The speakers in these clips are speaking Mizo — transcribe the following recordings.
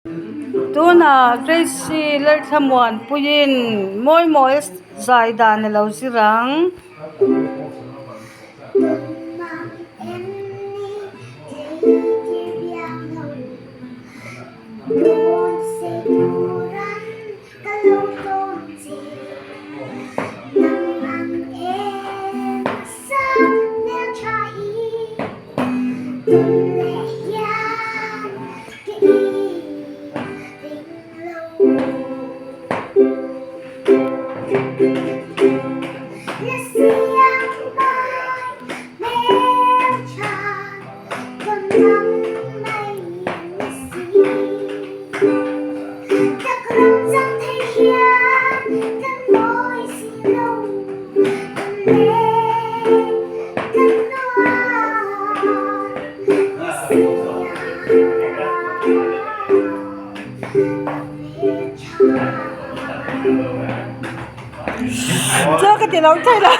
Tunah Gracie Lalthlamuanpuiin Mawimawia zai dan a lo zir ang. Chaw ka ti lo thei lo.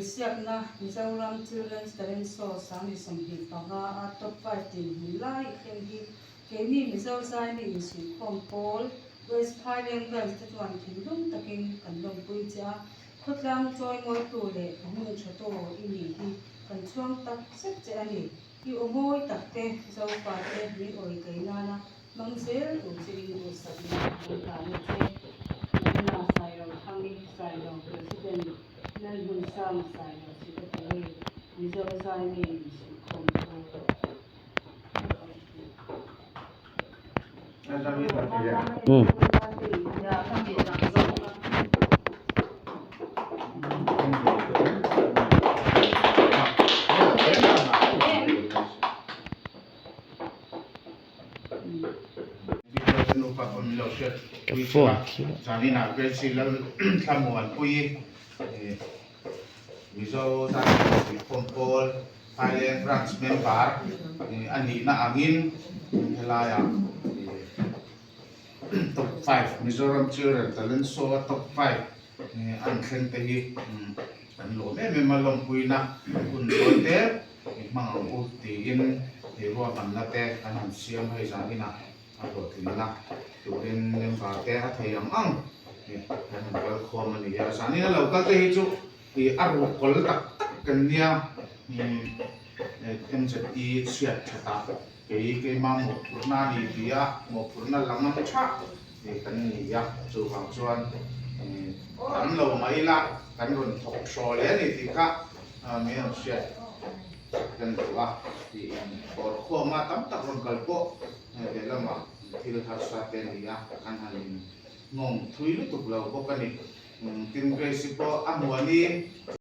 Insiakna Mizoram Children's Talent Show 2025 a Top 5 dinhmun lai i thleng hi keini Mizo zaimi insuihkhawm pawl West Phaileng Branch te chuan thinlung takin kan lawmpui che a, khawtlang chawi ngawitu leh hming thatu i nih hi kan chhuang tak zet che a ni. I aw mawi tak te Zopa te min awi tlei nana hmang zel tur che in duhsakna kan hlan a che. Marina Sailo Thangi Sailo President Lalhmunsang Sailo Secretary Mizo Zaimi Insuihkhawm Pawl. Mizo Zaikhawm Suihkhawm Pawl Thailand Branch member a nihna angin helaiah Top 5 Mizoram Children Talent Show a Top 5 an thleng te hi an lawm em em a, lawmpuina hun tawi te hmang ang u tiin ruahmanna te an han siam hei zaninah a hlawhtlinna turin member te a thei ang ang kan han kal khawm a ni a, zanin a lo kal te hi chu ih a ruh kawl tak tak kan nia MZE chhiat that ah kei keima mawhphurhna a ni tih a mawhphurhna la ngam tha kan ni a, chuvang chuan tam lo mai ila kan rawn thawk hraw hle a ni tih kha min rawn hriat. Kan duh a tih bawr khawma tam tak rawn kal pawh lehlamah thil harsa te a ni a, kan han in nghawng thui lutuk lo bawk a ni. Tin Grace-i pawh a hmuani.